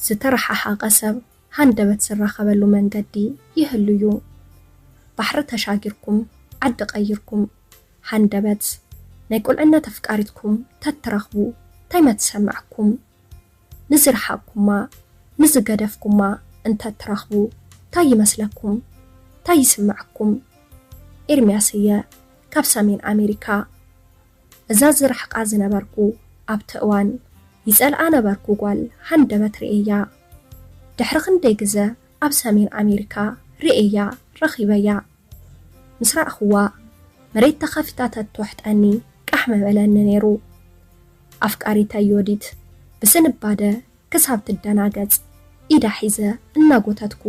ዝተረሓሓቐ ሰብ ሃንደበት ዝራኸበሉ መንገዲ ይህሉ እዩ። ባሕሪ ተሻጊርኩም፣ ዓዲ ቀይርኩም፣ ሃንደበት ናይ ቁልዕነት ኣፍቃሪትኩም ተትረኽቡ እንታይ መትሰምዐኩም? ንዝረሓቕኩማ፣ ንዝገደፍኩማ እንተትረኽቡ እንታይ ይመስለኩም? እንታይ ይስምዐኩም? ኤርምያስ እየ ካብ ሰሜን ኣሜሪካ። እዛ ዝረሕቃ ዝነበርኩ ኣብቲ እዋን ይጸልኣ ነበርኩ ጓል ሃንደበት ርእየያ። ድሕሪ ክንደይ ግዘ ኣብ ሰሜን ኣሜሪካ ርእየያ ረኺበያ። ምስ ረኣኽዋ መሬት ተኸፊታ ተትውሕጠኒ ቃሕ ምበለኒ ነይሩ። ኣፍቃሪተይ ዮዲት ብስንባደ ክሳብ ትደናገጽ ኢዳ ሒዘ እናጎተትኩ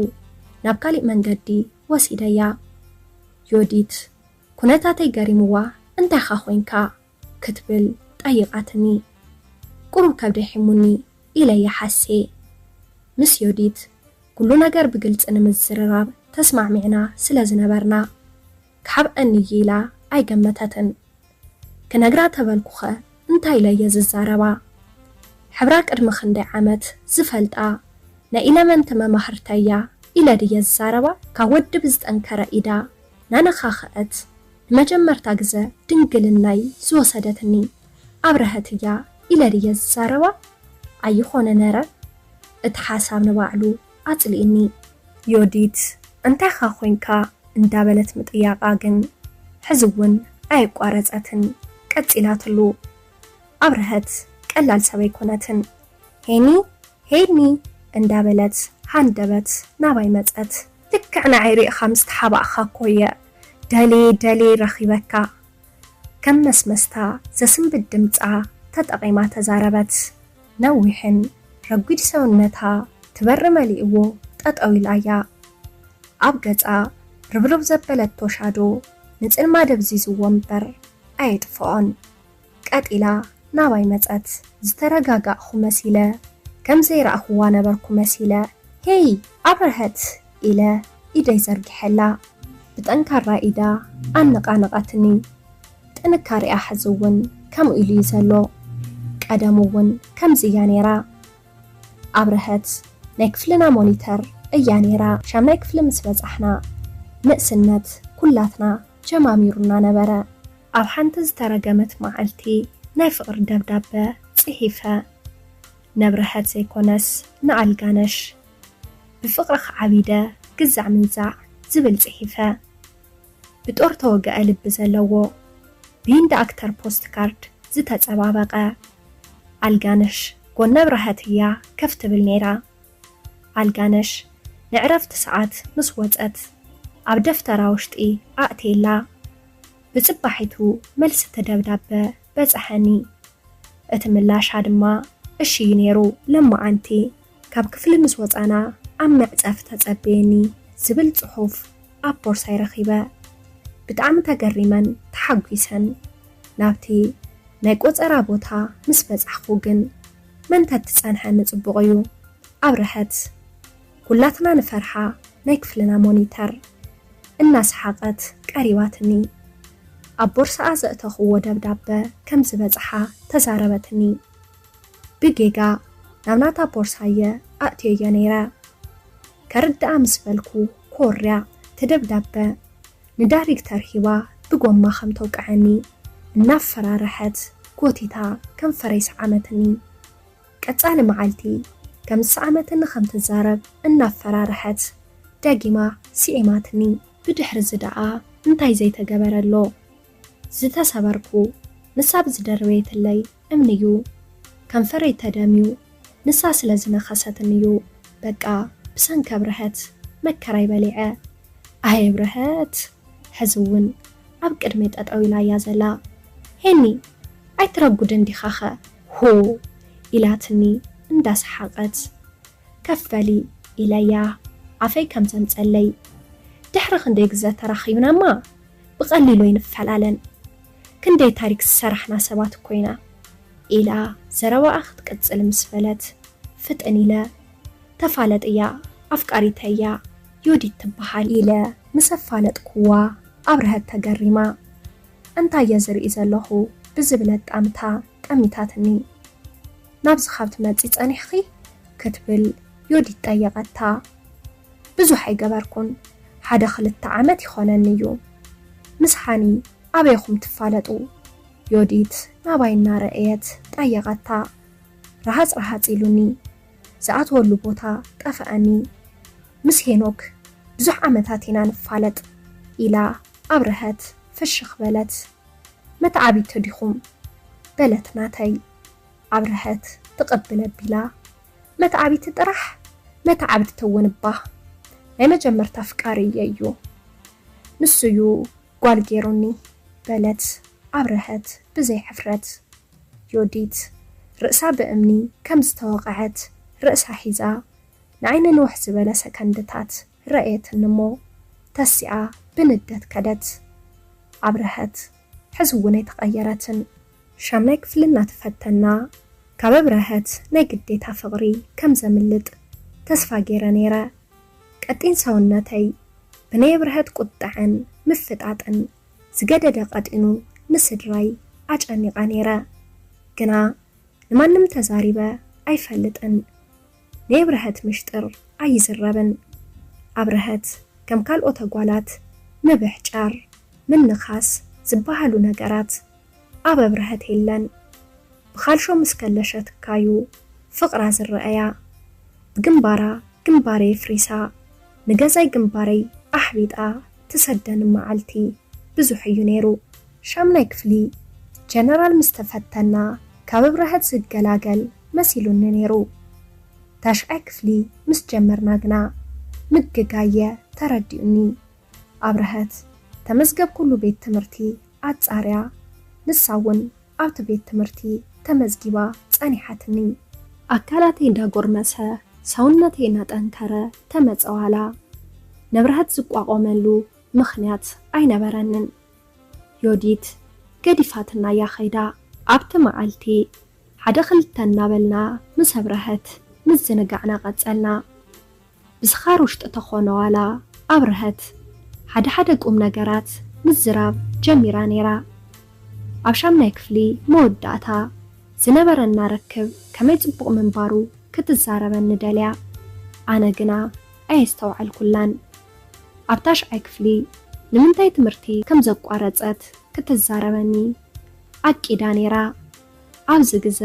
ናብ ካሊእ መንገዲ ወሲደያ። ዮዲት ኩነታተይ ገሪምዋ፣ "እንታይኻ ኮይንካ?" ክትብል ጠይቓትኒ። "ቁሩብ ከብደይ ሒሙኒ" ኢለ ይሓሴ። ምስ ዮዲት ኩሉ ነገር ብግልጺ ንምዝርራብ ተስማዕሚዕና ስለ ዝነበርና፣ ክሓብኣኒ እዩ ኢላ ኣይገመተትን። ክነግራ ተበልኩኸ እንታይ ኢለ እየ ዝዛረባ? ሕብራ ቅድሚ ክንደይ ዓመት ዝፈልጣ ናይ ኢለመንቲ መማህርተይ እያ ኢለ ድየ ዝዛረባ? ካብ ወዲ ብዝጠንከረ ኢዳ ናነኻኸአት ንመጀመርታ ግዘ ድንግልናይ ዝወሰደትኒ ኣብረሀት እያ ኢለ ድየ ዝዛረባ? ኣይኾነ ነረ፣ እቲ ሓሳብ ንባዕሉ ኣጽሊእኒ። ዮዲት፣ "እንታይኻ ኮይንካ?" እንዳበለት ምጥያቓ ግን ሕዚ እውን ኣየቋረጸትን፣ ቀጺላትሉ። ኣብረሀት ቀላል ሰብ ኣይኮነትን። "ሄኒ፣ ሄኒ" እንዳበለት ሃንደበት ናባይ መጸት። "ልክዕ ንዓይ ርኢኻ ምስ ተሓባእኻ እኮ እየ ደልየ ደልየ ረኺበካ" ከም መስመስታ ዘስንብድ ድምጻ ተጠቒማ ተዛረበት። ነዊሕን ረጒድ ሰውነታ ትበሪ መሊእዎ ጠጠው ኢላ እያ። ኣብ ገጻ ርብርብ ዘበለቶ ሻዶ ንጽልማ ደብዚዝዎ እምበር ኣየጥፍኦን። ቀጢላ ናባይ መጸት። ዝተረጋጋእኹ መሲለ፣ ከም ዘይረኣኹዋ ነበርኩ መሲለ፣ "ሄይ ኣብረሀት!" ኢለ ኢደይ ዘርጊሐላ። ብጠንካራ ኢዳ ኣነቓነቓትኒ። ጥንካሬኣ ሕዚ እውን ከምኡ ኢሉ እዩ ዘሎ። ቀደም እውን ከምዚ እያ ነይራ። ኣብረሀት ናይ ክፍልና ሞኒተር እያ ነይራ። ሻምናይ ክፍሊ ምስ በጻሕና ንእስነት ኩላትና ጀማሚሩና ነበረ። ኣብ ሓንቲ ዝተረገመት መዓልቲ ናይ ፍቕሪ ደብዳበ ጽሒፈ። ነብረሀት ዘይኮነስ ንኣልጋነሽ። "ብፍቕርኺ ዓቢደ ግዛዕ ምንዛዕ" ዝብል ጽሒፈ። ብጦር ተወግአ ልቢ ዘለዎ፣ ብኢንዳ ኣክተር ፖስት ካርድ ዝተጸባበቐ። ኣልጋነሽ ጎነ ኣብረሀት እያ ከፍ ትብል ነይራ። ኣልጋነሽ ንዕረፍቲ ሰዓት ምስ ወጸት፣ ኣብ ደፍተራ ውሽጢ ኣእትየላ። ብጽባሒቱ መልሲ እቲ ደብዳበ በጸሐኒ። እቲ ምላሻ ድማ እሺ እዩ ነይሩ። ለማዓንቲ ካብ ክፍሊ ምስ ወጻና ኣብ መዕጸፊ ተጸበየኒ ዝብል ጽሑፍ ኣብ ቦርሳይ ረኺበ። ብጣዕሚ ተገሪመን ተሓጒሰን ናብቲ ናይ ቆጸራ ቦታ ምስ በጻሕኩ ግን፣ "መን ተትጸንሐኒ ጽቡቕ እዩ?" ኣብረሀት፣ ኩላትና ንፈርሓ ናይ ክፍልና ሞኒተር፣ እናሰሓቐት ቀሪባትኒ። ኣብ ቦርሳኣ ዘእተኽዎ ደብዳበ ከም ዝበጽሓ ተዛረበትኒ። ብጌጋ ናብ ናታ ቦርሳየ ኣእትዮዮ ነይረ። ከርድኣ ምስ በልኩ ኮርያ፣ እቲ ደብዳበ ንዳይሬክተር ሂባ ብጎማ ከም ተውቅዐኒ እናፈራረሐት ጎቲታ ከንፈረይ ሰዓመትኒ። ቀጻሊ መዓልቲ ከም ዝሰዓመትኒ ከም ትዛረብ እናፈራረሐት ደጊማ ስዒማትኒ። ብድሕሪ እዚ ደኣ እንታይ ዘይተገበረ ኣሎ? ዝተሰበርኩ፣ ንሳ ብዝደርበየትለይ እምኒ እዩ። ከንፈረይ ተደምዩ፣ ንሳ ስለ ዝነኸሰትኒ እዩ። በቃ፣ ብሰንኪ ኣብረሀት መከራይ በሊዐ። ኣየ ኣብረሀት፣ ሕዚ እውን ኣብ ቅድመይ ጠጠው ኢላ እያ ዘላ። "ሄኒ፣ ኣይትረጉድን ዲኻኸ? ሆ!" ኢላትኒ እንዳሰሓቐት። "ከፍ በሊ" ኢለያ ኣፈይ ከም ዘምጸለይ። "ድሕሪ ክንደይ ግዘ ተራኺብናማ ብቐሊሉ ኣይንፈላለን። ክንደይ ታሪክ ዝሰራሕና ሰባት እኮ ኢና" ኢላ ዘረባኣ ክትቅጽል ምስ በለት፣ ፍጥን ኢለ፣ "ተፋለጥያ፣ ኣፍቃሪተያ ዮዲት ትበሃል" ኢለ ምስ ኣፋለጥኩዋ፣ ኣብረሀት ተገሪማ፣ "እንታይ እየ ዝርኢ ዘለኹ?" ብዝብለት ጣምታ ጠሚታትኒ። "ናብዚ ካብ ትመጺ ጸኒሕኺ ክትብል ዮዲት ጠየቐታ። ብዙሕ ኣይገበርኩን፣ ሓደ ክልተ ዓመት ይኾነኒ እዩ። ምስ ሃኒ ኣበይኹም ትፋለጡ? ዮዲት ናባይ እናረኣየት ጠየቐታ። ረሃጽ ረሃጽ ኢሉኒ፣ ዝኣትወሉ ቦታ ጠፍኣኒ። ምስ ሄኖክ ብዙሕ ዓመታት ኢና ንፋለጥ፣ ኢላ ኣብርሀት ፍሽኽ በለት። መተዓቢቲ ዲኹም? በለት ናተይ። ኣብርሀት ትቕብል ኣቢላ። መተዓቢቲ ጥራሕ? መተዓብቲ እውን እባ ናይ መጀመርታ ኣፍቃሪ እየ እዩ። ንሱ እዩ ጓል ገይሩኒ፣ በለት ኣብርሀት ብዘይ ሕፍረት። ዮዲት ርእሳ ብእምኒ ከም ዝተወቕዐት ርእሳ ሒዛ ንዓይ ንንውሕ ዝበለ ሰከንድታት ረኣየትኒ እሞ ተሲኣ ብንደት ከደት። ኣብርሀት ሕዚ እውን ኣይተቐየረትን። ሻምናይ ክፍሊ እናተፈተና ካብ ኣብርሀት ናይ ግዴታ ፍቕሪ ከም ዘምልጥ ተስፋ ገይረ ነይረ። ቀጢን ሰውነተይ ብናይ ኣብርሀት ቁጥዐን ምፍጣጥን ዝገደደ ቀጢኑ ንስድራይ ኣጨኒቐ ነይረ። ግና ንማንም ተዛሪበ ኣይፈልጥን። ናይ ኣብርሀት ምሽጥር ኣይዝረብን። ኣብርሀት ከም ካልኦት ኣጓላት ምብሕጫር፣ ምንኻስ ዝበሃሉ ነገራት ኣብ ኣብርሀት የለን። ብኻልሾ ምስ ከለሸትካዩ ፍቕራ ዝረኣያ። ብግንባራ ግንባረይ ኣፍሪሳ፣ ንገዛይ ግንባረይ ኣሕቢጣ ትሰደኒ መዓልቲ ብዙሕ እዩ ነይሩ። ሻምናይ ክፍሊ ጀነራል ምስ ተፈተና ካብ ኣብርሀት ዝገላገል መሲሉኒ ነይሩ። ታሽዓይ ክፍሊ ምስ ጀመርና ግና ምግጋየ ተረዲኡኒ። ኣብርሀት ተመዝገብኩሉ ቤት ትምህርቲ ኣጻርያ፣ ንሳ እውን ኣብቲ ቤት ትምህርቲ ተመዝጊባ ጸኒሓትኒ። ኣካላተይ እንዳጎርመሰ ሰውነተይ እናጠንከረ ተመጸ ዋላ። ንኣብርሀት ዝቋቖመሉ ምኽንያት ኣይነበረንን። ዮዲት ገዲፋትና እያ ኸይዳ። ኣብቲ መዓልቲ ሓደ ክልተ እናበልና ምስ ኣብርሀት ምዝንጋዕና ቀጸልና። ብስኻር ውሽጢ ተኾነ ዋላ ኣብርሀት ሓደ ሓደ ቁም ነገራት ምዝራብ ጀሚራ ነይራ። ኣብ ሻምናይ ክፍሊ መወዳእታ ዝነበረና ርክብ ከመይ ጽቡቕ ምንባሩ ክትዛረበኒ ደልያ። ኣነ ግና ኣየስተውዓልኩላን። ኣብ ታሽዓይ ክፍሊ ንምንታይ ትምህርቲ ከም ዘቋረጸት ክትዛረበኒ ኣቂዳ ነይራ። ኣብዚ ግዘ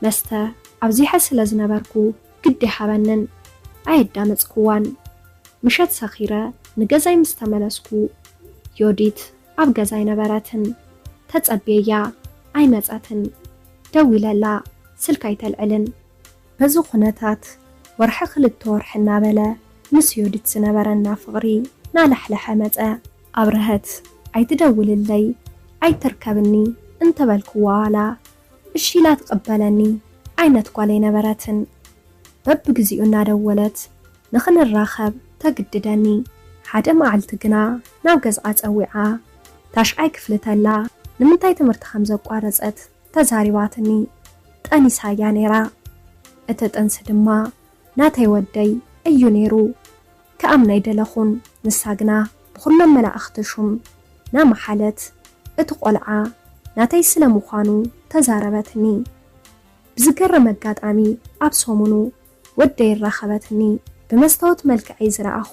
መስተ ኣብዚሐ ስለ ዝነበርኩ ግዲ ሃበንን ኣየዳመፅክዋን። ምሸት ሰኺረ ንገዛይ ምስ ተመለስኩ ዮዲት ኣብ ገዛ ኣይነበረትን። ተፀብየያ ኣይመፀትን። ደዊለላ ስልካ ኣይተልዕልን። በዚ ኩነታት ወርሒ ክልተ ወርሒ እናበለ ምስ ዮዲት ዝነበረና ፍቕሪ ናላሕለሐ መፀ። ኣብርሀት ኣይትደውልለይ ኣይትርከብኒ እንተበልክዋ ዋላ እሺ ኢላ ትቕበለኒ ዓይነት ጓል ኣይነበረትን። በብግዚኡ እናደወለት ንኽንራኸብ ተግድደኒ። ሓደ መዓልቲ ግና ናብ ገዝኣ ፀዊዓ ታሽዓይ ክፍሊ ተላ ንምንታይ ትምህርቲ ከም ዘቋረፀት ተዛሪባትኒ። ጠኒሳ እያ ነይራ። እቲ ጥንሲ ድማ ናተይ ወደይ እዩ ነይሩ። ክኣምና ኣይደለኹን። ንሳ ግና ብኹሎም መላእኽቲ ሹም ናመሓለት እቲ ቆልዓ ናተይ ስለ ምዃኑ ተዛረበትኒ። ብዝገርም ኣጋጣሚ ኣብ ሰሙኑ ወደይ ኣራኸበትኒ። ብመስታወት መልክዐይ ዝረኣኹ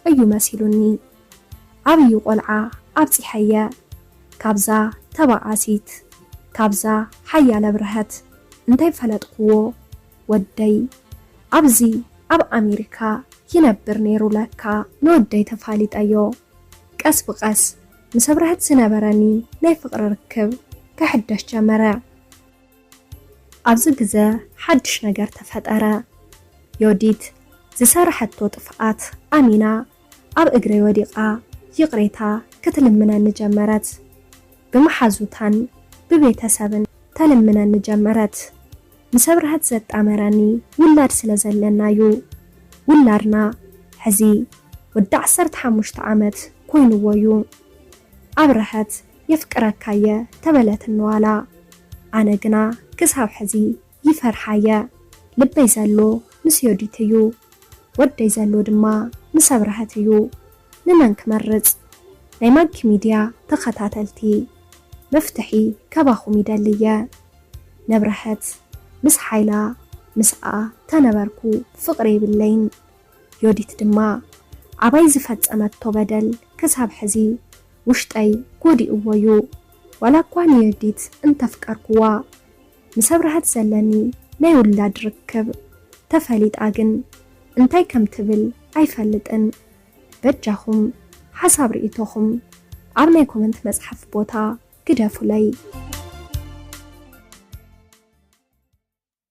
እዩ መሲሉኒ። ዓብዩ ቆልዓ ኣብፂሐየ። ካብዛ ተባኣሲት፣ ካብዛ ሓያል ኣብርሀት እንታይ ፈለጥክዎ? ወደይ ኣብዚ ኣብ ኣሜሪካ ይነብር ነይሩ ለካ። ንወደይ ተፋሊጠዮ። ቀስ ብቐስ ምስ ኣብርሀት ዝነበረኒ ናይ ፍቕሪ ርክብ ክሕደስ ጀመረ። ኣብዚ ግዘ ሓድሽ ነገር ተፈጠረ። ዮዲት ዝሰረሐቶ ጥፍኣት ኣሚና ኣብ እግረይ ወዲቓ ይቕሬታ ክትልምነኒ ጀመረት። ብመሓዙታን ብቤተሰብን ተልምነኒ ጀመረት። ምስ ኣብርሀት ዘጣመረኒ ውላድ ስለ ዘለና እዩ። ውላድና ሕዚ ወዲ ዓሰርተ ሓሙሽተ ዓመት ኮይንዎ እዩ። ኣብርሀት የፍቅረካ እየ ተበለትኒ ዋላ። ኣነ ግና ክሳብ ሕዚ ይፈርሓ እየ። ልበይ ዘሎ ምስ ዮዲት እዩ። ወደይ ዘሎ ድማ ምስ ኣብርሀት እዩ። ንመን ክመርጽ? ናይ ማንኪ ሚድያ ተኸታተልቲ፣ መፍትሒ ካባኹም ይደሊ እየ። ነብርሀት ምስ ሓይላ ምስኣ ተነበርኩ ፍቕሪ የብለይን። ዮዲት ድማ ዓባይ ዝፈጸመቶ በደል ክሳብ ሕዚ ውሽጠይ ጎዲእዎ እዩ። ዋላ እኳ ንዮዲት እንተፍቀርኩዋ፣ ምስ ኣብርሃት ዘለኒ ናይ ውላድ ርክብ ተፈሊጣ ግን እንታይ ከም ትብል ኣይፈልጥን። በጃኹም ሓሳብ ርእይቶኹም ኣብ ናይ ኮመንት መጽሓፍ ቦታ ግደፉለይ።